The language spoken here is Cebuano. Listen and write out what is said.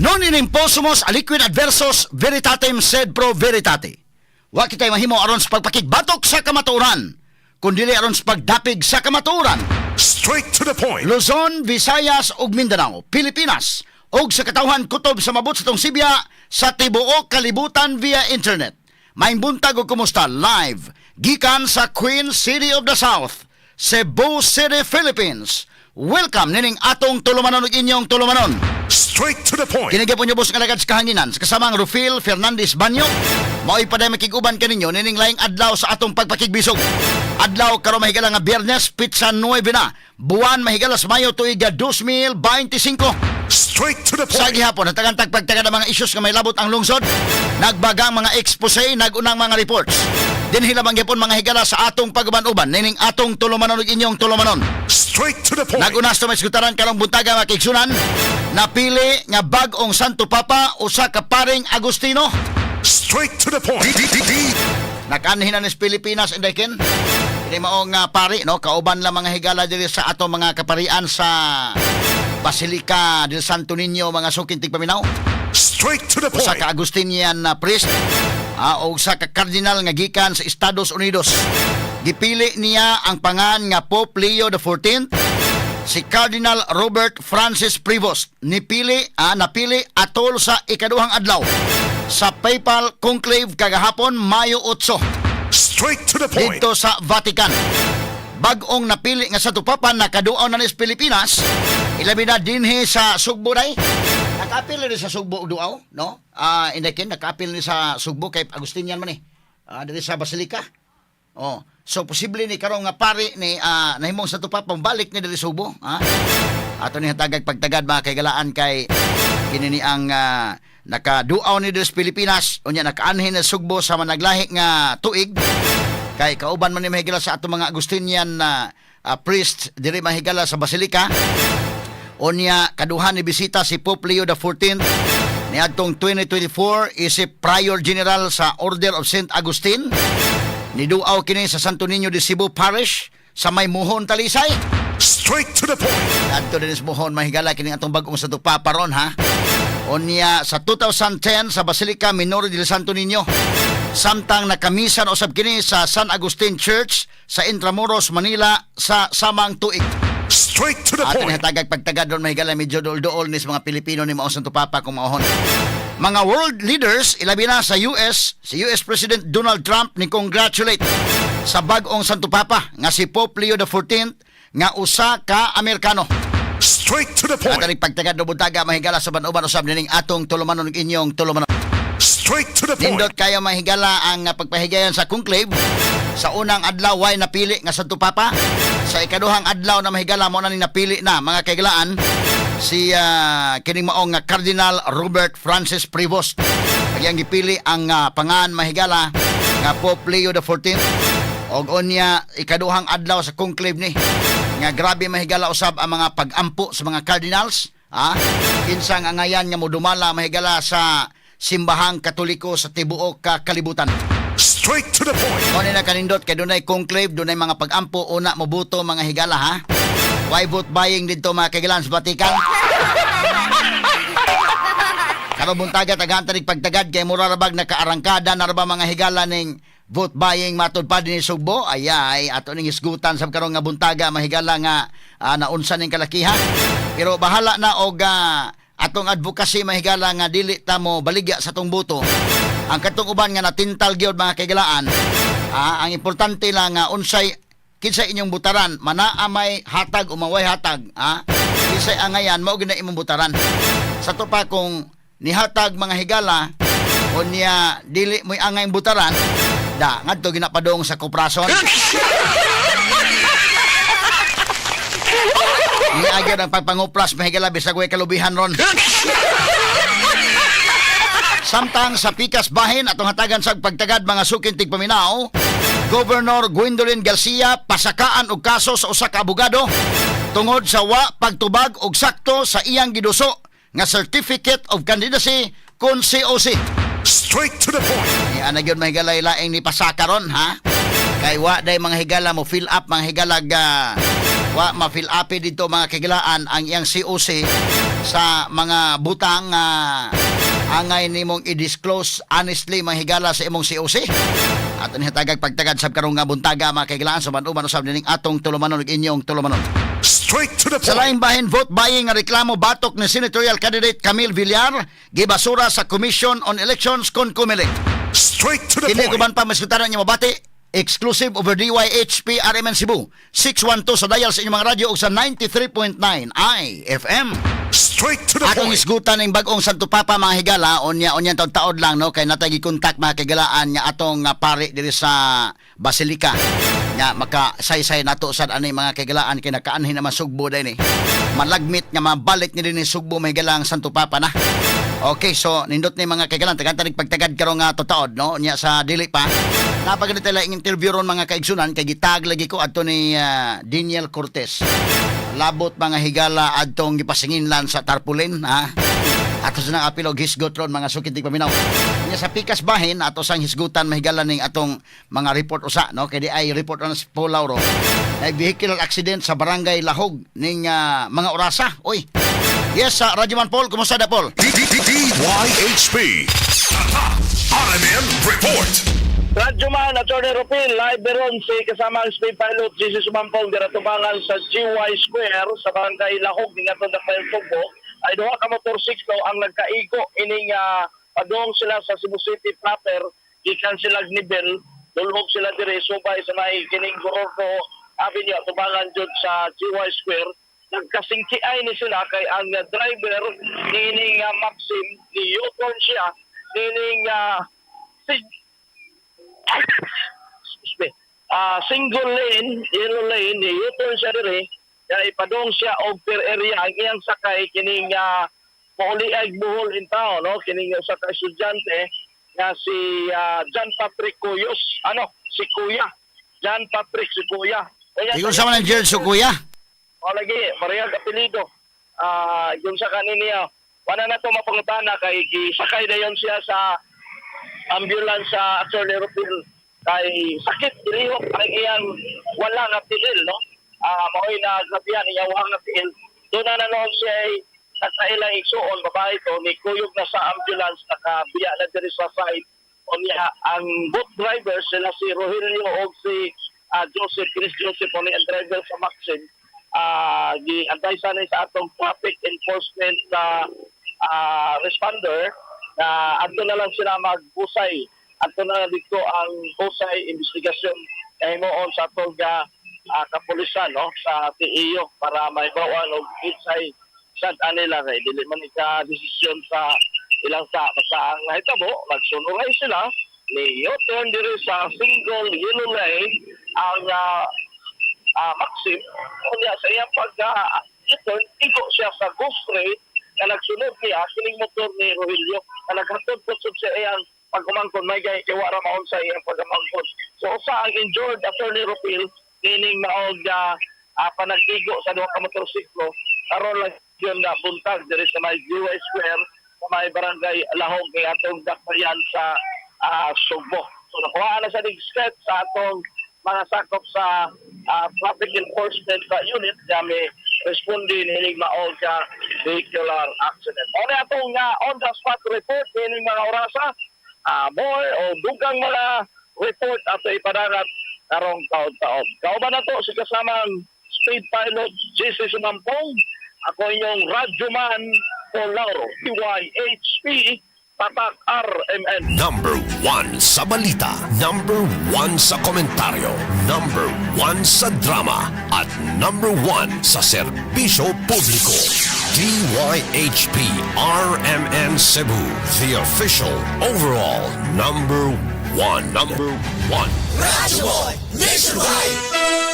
Non enim possumus aliquid adversus veritatem sed pro veritate. Wa kitay mahimo aron sa pagpakigbatok sa kamatuoran, kundi aron sa pagdapig sa kamatuoran. Straight to the point. Luzon, Visayas ug Mindanao, Pilipinas ug sa katawhan kutob sa mabot sa atong sibya sa tibuok kalibutan via internet. Maayong buntag ug kumusta live gikan sa Queen City of the South, Cebu City, Philippines. Welcome nining atong tulumanon ug inyong tulumanon. Straight to the point. Kini gyapon inyong boss nga alagad sa kahanginan sa kasamang Rufil Fernandez Banyo. Mao'y paday makig-uban kaninyo nining laing adlaw sa atong pagpakigbisog. Adlaw karon, mahigala, nga Biyernes, petsa 9 na buwan, mahigala, sa Mayo, tuig 2025. Straight to the Sa point. gihapon, hatagan tagpagtaga ng mga issues nga may labot ang lungsod, nagbagang mga expose, nagunang mga reports. Dinhi lamang gyapon, mga higala, sa atong pag-uban-uban nining atong tulumanon ug inyong tulumanon. Straight to the point. Nag-unas to may iskutaran karong buntaga, mga kaigsunan. Napili nga bag-ong Santo Papa, usa ka paring Agustino. Straight to the point. D D D. Nakaanhin na ni sa Pilipinas, Inday Ken. Ini mao nga pari, no, kauban lang, mga higala, diri sa ato mga kaparian sa Basilica del Santo Niño, mga suking tigpaminaw. Straight to the Usa point. ka Agustinian na priest o usa ka cardinal nga gikan sa Estados Unidos. Gipili niya ang pangan nga Pope Leo XIV, si Cardinal Robert Francis Prevost. Nipili napili atol sa ikaduhang adlaw sa Papal Conclave kagahapon, Mayo 8, Straight to the point. dito sa Vatican. Bag-ong napili nga Santo Papa, nakaduaw na ni sa Pilipinas, ilabi na dinhi sa Sugbo day. Nakaapil ni sa Sugbo og duaw, no? Inday Ken, nakaapil ni sa Sugbo kay Agustinian man eh. Diri sa Basilica. Oh, so posible ni karong nga pari ni nahimong Santo Papa, balik ni diri Sugbo, ha? Ato ni hatagag pagtagad, mga kaigalaan, kay kini ni ang nakaduaw ni diri sa Pilipinas, unya nakaanhin na Sugbo sa managlahi nga tuig kay kauban man ni, mahigala, sa ato mga Agustinian na priest diri, mahigala, sa Basilica. Unya kaduhan ni bisita si Pope Leo XIV niadtong 2024 isip Prior General sa Order of St. Augustine. Niduaw kini sa Santo Niño de Cebu Parish sa may Muhon, Talisay. Straight to the point. Adto din sa Muhon, mahigala, kini atong bag-ong Santo Papa ron, ha. Unya sa 2010 sa Basilica Minore del Santo Niño. Samtang nakamisan usab kini sa San Agustin Church sa Intramuros, Manila sa samang tuig. Straight to the Ato ni point. hatagag pagtagad doon, mahigala, medyo dool-dool ni sa mga Pilipino ni maong Santo Papa kung maohon. Mga world leaders, ilabi na sa US, si US President Donald Trump ni congratulate sa bag-ong Santo Papa nga si Pope Leo XIV nga usa ka Amerikano. Straight to the At point. ang pagtagad do buntaga, mahigala, sa ban-uban usab nining atong tulumanon ug inyong tulumanon. Straight to the point. Nindot kayo, mahigala, ang pagpahigayon sa conclave. Sa unang adlaw, way napili nga Santo Papa. Sa ikaduhang adlaw na, mahigala, mo na ni napili na, mga kaigalaan, si kining maong nga Cardinal Robert Francis Prevost. Ang gipili ang pangan, mahigala, nga Pope Leo XIV. Og unya ikaduhang adlaw sa conclave ni nga grabe, mahigala, usab ang mga pag-ampo sa mga cardinals, kinsang angayan nga modumala, mahigala, sa simbahang Katoliko sa tibuok ka kalibutan. Straight to the point. Mo ni nakanindot kay dunay conclave, dunay mga pag-ampo, una mobuto, mga higala, ha. Why vote buying dito, mga kaigalan, sa Vatican? Karon buntaga tagahan tanig pagtagad kay mura rabag nakaarangkada na ra ba, mga higala, ning vote buying matud pa dinhi Sugbo. Ayay, ato ning isgutan sa karon nga buntaga, mahigala, nga naunsa ning kalakiha. Pero bahala na og atong advocacy, mahigala, nga dili ta mo baligya sa atong boto. Ang katong uban nga natintal gyud, mga kaigalaan, ang importante lang nga unsay kinsay inyong butaran, manaa may hatag o maway hatag, kinsay angayan, mao gyud na imong butaran. Sa to pa kung nihatag, mga higala, o niya dili mo'y angay butaran, da ngadto ginapadong sa kuprason. Niagad ang pagpangupras, mahigala, bisag way kalubihan ron. Samtang sa pikas bahin, atong hatagan sa pagtagad, mga suking tigpaminaw, Governor Gwendolyn Garcia pasakaan og kaso sa usa ka abogado tungod sa wa pagtubag og sakto sa iyang giduso nga Certificate of Candidacy kon COC. Straight to the point. Ana gyud, mahigala, laing ni pasaka ron, ha. Kay wa day, mga higala, mo fill up, mga higala, ga wa ma-fill up dito, mga kagilaan, ang iyang COC. Sa mga butang nga angay nimong i-disclose honestly, mga higala, sa imong COC. Ato ni hatagag pagtagad sab karong nga buntaga, mga kahigalaan, sa uban usab nining atong tulumanon ug inyong tulumanon. Straight to the Sa point. laing bahin, vote buying nga reklamo batok ni senatorial candidate Camille Villar gibasura sa Commission on Elections kon COMELEC. Straight to the Kini point. uban pa maskutan niyo mabati exclusive over DYHP RMN Cebu 612 sa dial sa inyong mga radyo ug sa 93.9 IFM. Straight to the Atong point. isgutan ning bagong Santo Papa, mga higala, unya unya taod-taod lang, no, kay natay gikontak, mga kahigalaan, nga atong nga pari diri sa Basilica nga maka saysay nato sad ani, mga kahigalaan, kay nakaanhin naman Sugbo day ni. Malagmit nga mabalik ni dinhi Sugbo, mga higala, ang Santo Papa na. Okay, so nindot ni, mga kahigalaan, tagan tanig pagtagad karon nga tutaod, no, unya sa dili pa. Napaganit laing interview ron, mga kaigsunan, kay gitag lagi ko adto ni Daniel Cortez. Labot, mga higala, adtong gipasinginlan sa tarpaulin, ha. Ato sa nang apil og hisgot ron, mga sukit paminaw. Nya sa pikas bahin ato sang hisgutan, mahigala, ning atong mga report usa, no, kay di ay report on Paul Lauro. Ay vehicular accident sa Barangay Lahog ning mga orasa. Oy. Yes, sa Radyo Man Paul, kumusta da, Paul? D D D DYHP. RMN Report. Radyo Man, Attorney Rupil, live beron si kasama ang speed pilot Jesus Sumampong dira tubangan sa GY Square sa Barangay Lahog ning atong Dakbayan Sugbo ay duha ka motorsiklo ang nagkaigo ining padung sila sa Cebu City proper gikan sila Nibel, dulhog sila dire subay sa may kining Gorordo Avenue tubangan jud sa GY Square. Nagkasingkiay ni sila kay ang driver nining Maxim ni U-turn siya nining excuse me, single lane, yellow lane, ni U-turn siya dire, kaya ipadong siya og per area ang iyang sakay kining Pauliag Bohol in town, no? Kining usa ka estudyante nga si John Patrick Cuyos, ano, si Kuya. John Patrick si Kuya. Kaya Ingon sa man ang Jared Sukuya. O lagi, parehag apelido. Yung sa kanin niya, wala na to mapangutana kay gisakay na yon siya sa ambulance sa Attorney Rupil kay sakit ilihok ang iyang wala nga tiil, no? Mao'y naglabihan iya wala nga tiil. Doon na noon siya ay nagkailang igsuon, babae to, ni kuyog na sa ambulance, nakabiya na diri sa side. Unya, ang both drivers, sila si Rogelio o si Joseph, Chris Joseph, oni ang driver sa Maxim, gi-antay sana sa atong traffic enforcement na responder na adto na lang sila magbusay, adto na lang dito ang busay investigasyon na himuon sa atong kapulisan, no, sa TEO para mahibaw-an og insay sad anila kay dili man ika desisyon sa ilang sa basta ang nahitabo nagsunuray sila ni U-turn diri sa single yellow lane ang Maxim. Unya sa iyang pagka U-turn, igo siya sa go straight na nagsunod niya kining motor ni Rogelio na naghatod po sa iyang pagkumangkon may gay kay wara maon sa iyang pagkumangkon. So usa ang injured, Attorney Rupil, kining maog panag-igo sa duha ka motorsiklo karon lang yun na buntag diri sa may GY Square sa may Barangay Lahog ni atong dakbayan sa Sugbo. So nakuha na sa step sa atong mga sakop sa traffic enforcement sa unit nga may responde nining maog ka vehicular accident. Mao na atong on the spot report nining mga orasa. More o dugang mga report ato ipadangat karong taon-taon. Kauban na to si kasamang speed pilot JC Sumampong. Ako inyong Radyoman Paul Lauro, DYHP, Tatak RMN. Number 1 sa balita. Number 1 sa komentaryo. Number 1 sa drama. At number 1 sa serbisyo publiko. DYHP RMN Cebu. The official overall number 1. Number 1. Radyo Nationwide!